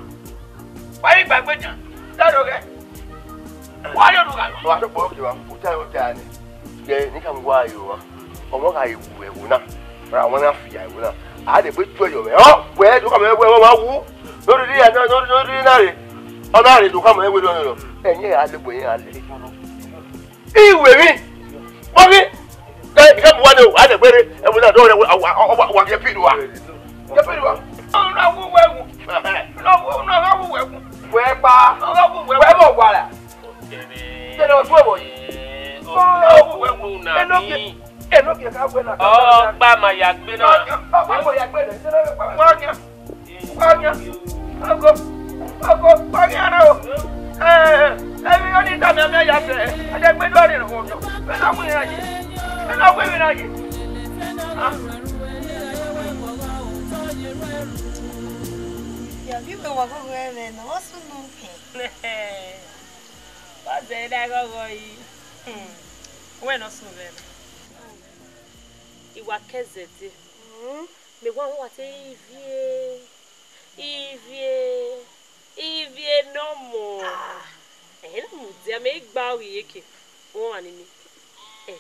wa ghi gba egbe nian, te aro ghẹ. Wa rrie unu gha. Wa sokporo ogie mwa, u ta ẹre, u ta ẹre nẹ. Ghe ne I ka mu uwa re owa. Ọmọ gha wu ẹvbo na, ra wọn na fi ẹvbo na. A lè gbe tuẹ yọ mwẹ. Ọ, wẹ do ka mẹ wẹ wa wu. No riri ya, no, no, no riri na re. Ọ na re do ka mẹ wẹ do nọ. Ẹyin a lè gbe, ẹyin a lè. Iwe mi. Mo mi. Ke ka bu wa de o, a lè gbere. Ẹvbo na do re wa wa wa ke pidu wa. Ke pidu wa. Ọ na wu wẹ wu. Na wu na Enogie ka wẹ na. Ọ gba ma ya gbe na. Ọ gba ma ya gbe na. Wa nya. Wa nya. Ọgọ. Ọgọ. Wa nya na o. Eh, emwi ọni da mẹ, mẹ ya fẹ. Ade gbe do re no. Mẹ na wẹ na ye. Mẹ na wẹ na ye. Ah. Ya bi wẹ wa gogo ẹmwẹ na, wa sunu. Wa zẹ na ghọghọ yi. Hmm. Wẹ nọ sunu vbe ẹmwẹ. I wa kẹ zẹdẹ. Hmm. Mẹ wa wa te ivie, ivie, ivie nọ mọ. Ah. Ẹhẹn, na mudia mẹ i gba ọghe iyeke. Wọ́n wà nínú. Ẹ.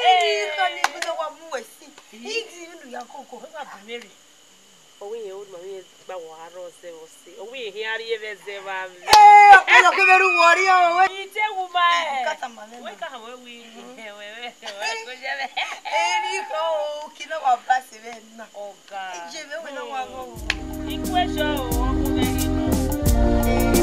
Ee, kọ́ni ibi tó wà mú ẹ sí. Ìdí inú ìyá kòkó. Ó wà bí Mary. Ọwọ́ yẹn ó mọ̀ yẹn gbà wọ́n arọ ọ̀sẹ̀ ọ̀sẹ̀. Ọwọ́ yẹn hìá rí ẹ̀fẹ̀ ẹ̀sẹ̀ máa mi. Ee, ọ̀pọ̀lọpọ̀ kí mẹ́rù wọ̀ rí ọ̀hún. Ìdí ewu máa ẹ̀. Ìdí kàtà màmá náà. Wọ́n kà wọ́n wí ní ẹ̀wẹ̀ wẹ̀ wẹ̀ kò jẹ́ bẹ́ẹ̀. Ee, ní kò kí náà wà bá ṣe bẹ́ẹ̀ náà. Ọ̀gá. Ìjẹ́ bẹ́ẹ̀ wẹ̀ náà wà bọ̀ wọ̀. Ikú ẹ̀ṣọ́ o, ọkùnrin bẹ́ẹ̀ ni.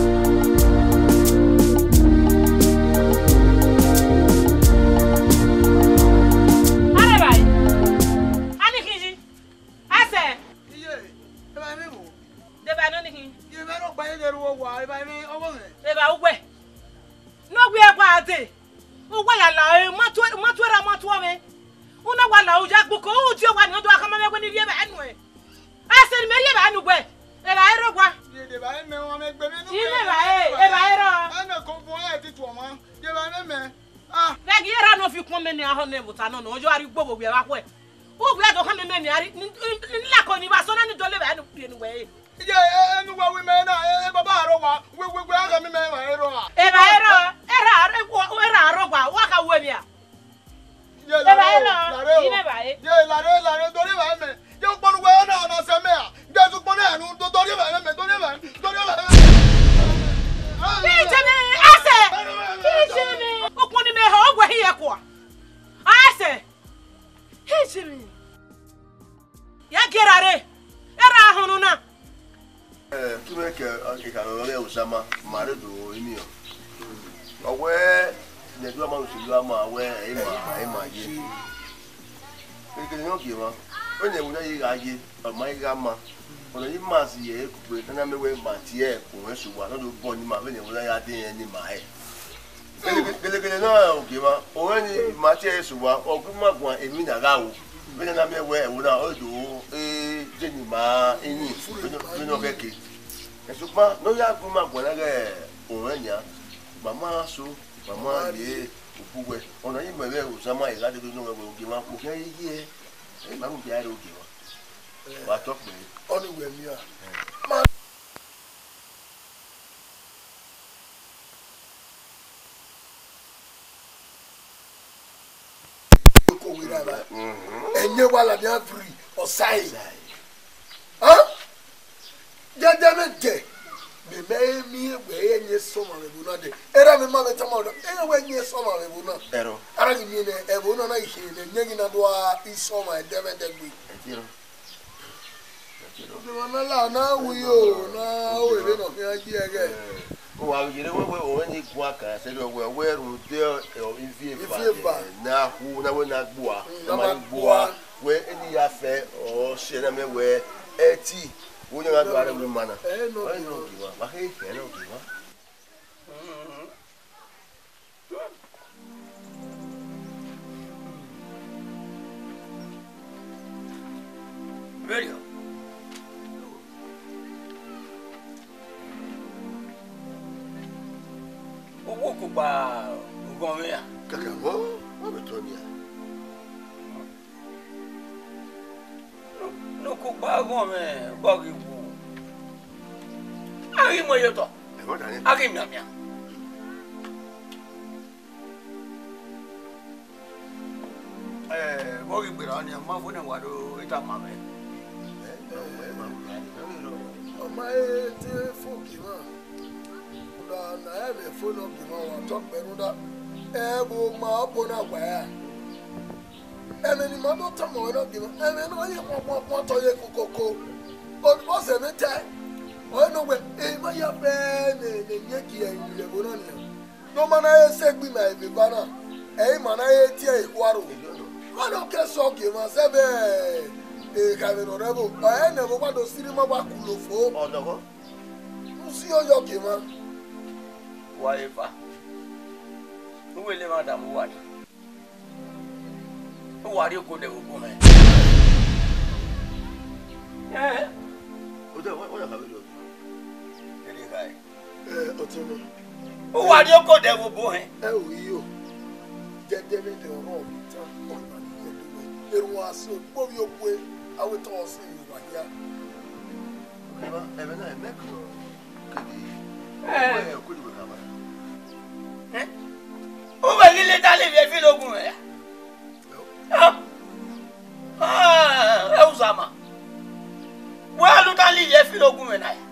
Arẹbae, a ni khin yi, ẹsẹ. Iye, eva mwẹ vbo? Deba nọ ni khin. Iye, eva nọ gba ye ru owa, eva mwẹ ọghọ mwẹ. Eva uwẹ. Ne ọ wẹ ẹwa dee, uwẹ ya la ọre, ma tuẹ, ma tuẹ ra, ma tuẹ mwẹ. Una wa la uya gbuko, u die owa ni ọ do a khama mwẹ wẹ ne I rhie evbare nuẹn. Ẹse ne mẹ rhie evbare ne uwẹ, evbare rre owa. Ye de evbare mẹ, ọmwa mẹ gbe mwẹ ne I rhie evbare, evbare rrọọ. Ẹnẹ ko bu ọnrẹn ẹtin tuẹ ọmwa, ye evbare mẹ. Ah. Vbe ẹghẹ erha ne ọ fi ukpọn mẹ ne a họn nẹ vbe ota nọ nọ, ọ yo a rhie ugbo vbe ovbi ẹvba khuẹ. Uwẹ do khama mẹ ne a rhie, ne, ne, ne I la ko ni vbe asọn na ni do le evbare ne u rhie ne uwẹ re. Iye, e, e, ne uwa wi mẹ na, e, e, baba aro wa, we, we, we, a gha mi mẹ wa ero a. Eva ero, era, era aro wa, wa ka we mia. Ye, eva ero, ero, ire va e. Ye, lare, lare, dori va mẹ. Ye, ukpọnu we na, na se mẹ a. Ye, ukpọnu anu, do, dori va mẹ, dori va, dori va. Ije mi, ase. Ije mi. Ukpọnu mẹ ho, we hi ekua. Ase. Ije mi. Ya gie ra rre, erha ahunmwu na. Eh, tu mwẹ ke, ke ka rọrọ vbe Osama, ma rre do emiọn. Ọ wẹ ne ẹdua ma ru sẹ, ẹdua ma wẹ ẹ i ma, ẹ i ma ye. Kekele ne ọ gie mwa, ọ nẹ ẹvbo na ye gha ye, ọ ma i gha ma. Ọna i ma si ye kugbe, ne a na miẹn wẹ ma tie ẹko mwẹ sẹ owa, ne ọ do bọ ne ima, vbene ẹvbo na ya de rẹn ne ima hẹ. Gelegele na ogie mwa, ọnrẹn ni ma tie ẹre sẹ owa, ọ gu ima guan emwi ne a gha ru. Vbene a na miẹn wẹ ẹvbo na, ọ do, eh, de ne ima yin, vbene, vbene ọ khẹke. Sokpan ne ọ ya gu ima guan na ghe ọnrẹn nian, ma ma so, ma ma rhie ubu wẹ. Ọna i ma vbe Osama, I gha dede nọ wẹ ogie mwa, okhian i ye, ẹ ma mu dia ẹre ogie mwa. Wa tọ kpẹre. Ọni wẹ mia. Ma ko wira ba. Mhm. Ẹyẹn wa ladian free, ọsae. Ọsae. Hàn? Dẹdẹ mẹ dẹ. Mẹ mẹ emi wẹ ẹyẹn sọmọ rẹ vbo na dẹ. Erha mẹ ma vbe tama ọdọ. Ẹyẹn wẹ ẹyẹn sọmọ rẹ vbo na. Ẹrọ. Ara ghi miẹn nẹ, ẹvbo na na ihe nẹ, ẹyẹn ghi na do a isọmọ ẹdẹmwẹdẹgbe. Ẹdẹrọ. Ọdẹ wa na la na wu yo, na o ebe nọ khian yi ẹghẹ. Ọ wa ghi rre wẹ, wẹ, ọnrẹn ni gua kan, sẹ wẹ, wẹ rhunmwuda ivie eva, ivie eva ne a khu, na wẹ na gbua, mm, na na ma ma gbua. Gbua. Wẹ, eni ya fẹ, ọ sẹ na mẹ wẹ, ẹti, wo yan gha do a rre wẹ ma na. Ẹ nọ. Ẹ nọ gi wa, wa khe, ẹ nọ gi wa. Vberriọ. Uwu kugba ughọnmwẹ iran. Kẹkẹ vbọ, ọ vbe tọ nian. Ne ukugba ghọnmwẹ vbe ọ ghi wu, a ghi mu ẹre ye otọ, ẹmwata nẹ, a ghi mianmian. Ẹ, vbe ọ ghi gberra ọnii, ọ ma fo ne wa do tama mwẹ. Ẹ, ẹ, ẹ, ọ ma he te fo gie mwa. Rhunmwuda ne a i vbe fo ne ọ gie mwa, wa tọ kpẹẹ rhunmwuda ẹvbo ma ọ bo na wa ra. Ẹmwẹ ne ima do tama ruẹ ne ọ gie mwa, ẹmwẹ ne ọ ye kpọnkpọnkpọn te ọ ye kokoko. Ọ, ọ sẹ mwẹ tae, ọ i nọ wẹ, emwa ya fẹ ne, ne emiẹn gie ẹre vbe ẹvbo na nian. Ne ọ ma na he sẹ egbe ima eva na. Ẹ i ma na he tie ẹre khuaro. Vbene ọ ke sẹ ọgie mwa zẹvbe ekhaemwẹ ne ọ rre ẹvbo, ọ rẹn ne ẹvbo wa do sirri ma wa kulo fo. Ọdọkhọ. Usi ọyọ ọgie mwa. Wa eva. Uwẹ lele emwa da mu uwa ni. Uwa rrie oko dẹ vbe obo hẹn. Ẹhẹn. Odẹ, wẹ, wẹ ya kha vberriọ. Erriọ khae. Ẹ, ọtẹn mwẹ. Uwa rrie oko dẹ vbe obo hẹn. Ẹ o, iyo. Dẹdẹ vbe dẹ ọrọ vbe tan, ọ ma ni yẹ do wẹ. Erhunmwu a si okpo vbe okue, a wẹ te ọ sẹ emwi uwa hia. Ẹmwẹ, ẹmwẹ na, ẹmwẹ kọ. Kede. Ẹ. Wẹ, kede wẹ kha ba. Ẹ? Uwẹ ghi lele Daniel vbe ẹfi ne ogun mwẹ ra? Ọ. Ah, ẹ usama. Wẹ a lu Daniel vbe ẹfi ne ogun mwẹ na ya?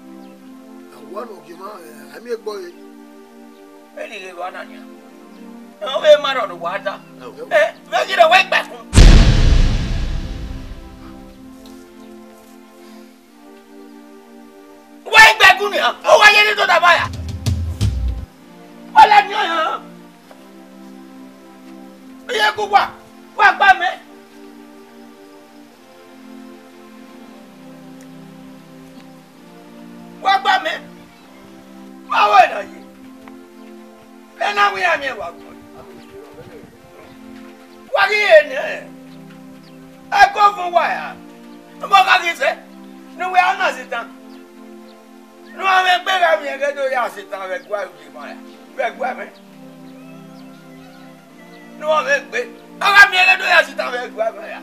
Awa ne ọ gie mwa, ẹ, a miẹn ẹgbọ re. Vbene I ghe vbe ọna nian, ọ vbe ma rhọ ne uwa da. Ẹ, vbe ghi rre wa igbẹkun. Wa igbẹkun nian, ọ wa ye ne dodẹ ba ya. Wa la nian yan. Iye gu wa, wa gba mẹ. Wa gba mẹ. Wa wẹ na ye. Vbe na wẹ iran miẹn wa gbọn. Wa ghi re nẹ, ẹko vun uwa ra, vbe ọ gha ghi zẹ ne uwa na sitan, ne uwa mwẹ egbe gha miẹn ẹghẹ do ya sitan vbe ẹguae uye mwa ra, vbe ẹguae mwẹ. Ne uwa mwẹ egbe, ọ gha miẹn ẹghẹ do ya sitan vbe ẹguae mwẹ ra.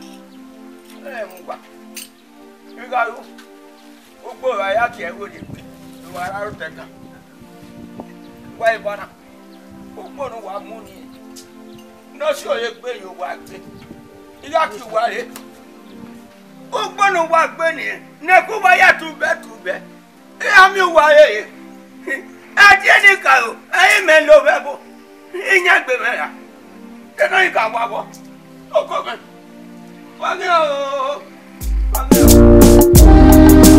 Ẹ mu uwa. I gha ru, ugbo ra ya tie ẹvbo rhie egbe, ne uwa ra ru otọ ẹkan. Wa eva na, ugbo ne uwa mu ni, ne ọ si ore egbe ye uwa egbe, I gha kie uwa re. Ugbo ne uwa gbe ni, ne ẹko uwa ya tubẹ tubẹ, iran miẹn uwa rere. Ẹdie ne I ka ro, ẹ i mẹ lo vbe ẹvbo, iyan egbe mwẹ ra. Te nọ I ka wa vbọ, oko mwẹ. Wa ghe o, wa ghe o.